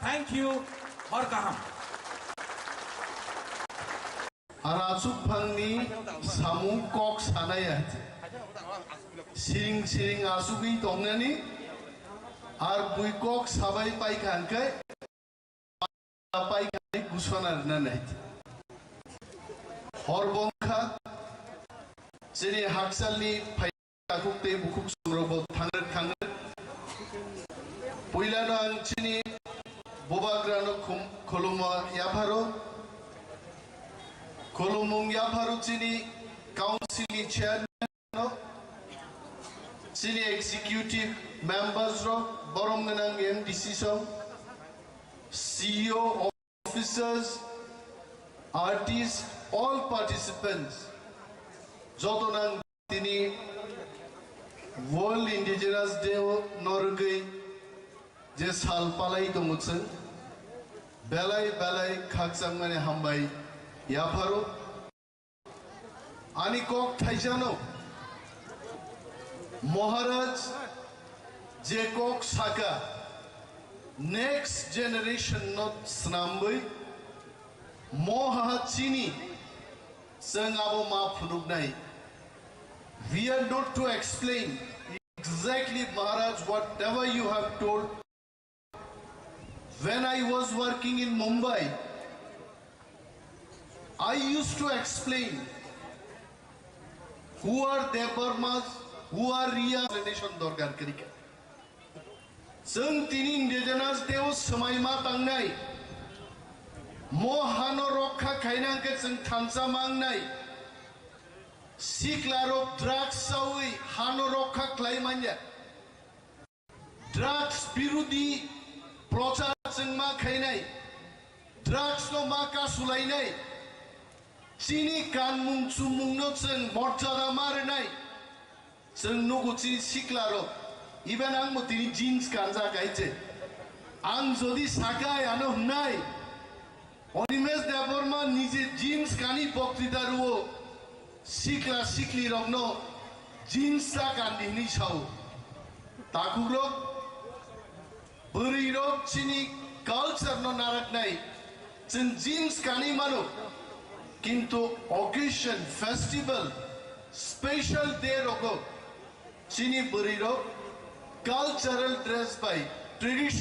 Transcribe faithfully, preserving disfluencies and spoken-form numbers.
Thank you. Hor kaham. Ar aswk phangni samung kok sanai hai. Siring siring asugwi tongnani, ar bui kok sabai paikha hwnkhe, paikha hwnkhe gusana rwnani hai. Hor bongkha, chini hakchalni phai Takhuk tei bukhuk songrokbo thangrwk thangrwk. Puilano ang chini bubagrano khum-, khulumma yapharo. Khulumung yapharo chini council ni chairman no, chini executive members rok, borom gwnang M D C song, C E O, officers, artists, all participants, joto nang tini World Indigenous Day o norgwi je sal palai tongo chwng, belai belai khakchangmani hambai yapharo. Ani kok thaisano, Maharaj je kok saka, next generation no snamwi, moha chini, chwng abo ma phunuknai. We are not to explain exactly, Maharaj, whatever you have told. When I was working in Mumbai, I used to explain who are Debbarmas, who are Riya, explanation dorkar kwrwi kha. Chwng tini Indigenous Day o swmai ma tangnai, mo hano rokha khaina hwnkhe chwng thansa mangnai. Sikla rok drugs chawi hano rokha khlai manya. Drugs birodi prochar chwng ma khainai, drugs no ma kasulainai, chini kanmung chumung no chwng morjada ma rwnai, chwng nugo chini sikla rok, even ang bo tini jeans kanjak hai se, ang jodi sakai ano hwnai, Animesh Debbarma nije jeans kani boktrita rwo, sikla sikli rokno jeans ta kandi hwnwi sao. Takhuk rok, bwrwi rok chini culture no naraknai, chwng jeans kani mano, kintu occasion, festival, special day rogo chini bwrwi rok cultural dress bai, traditional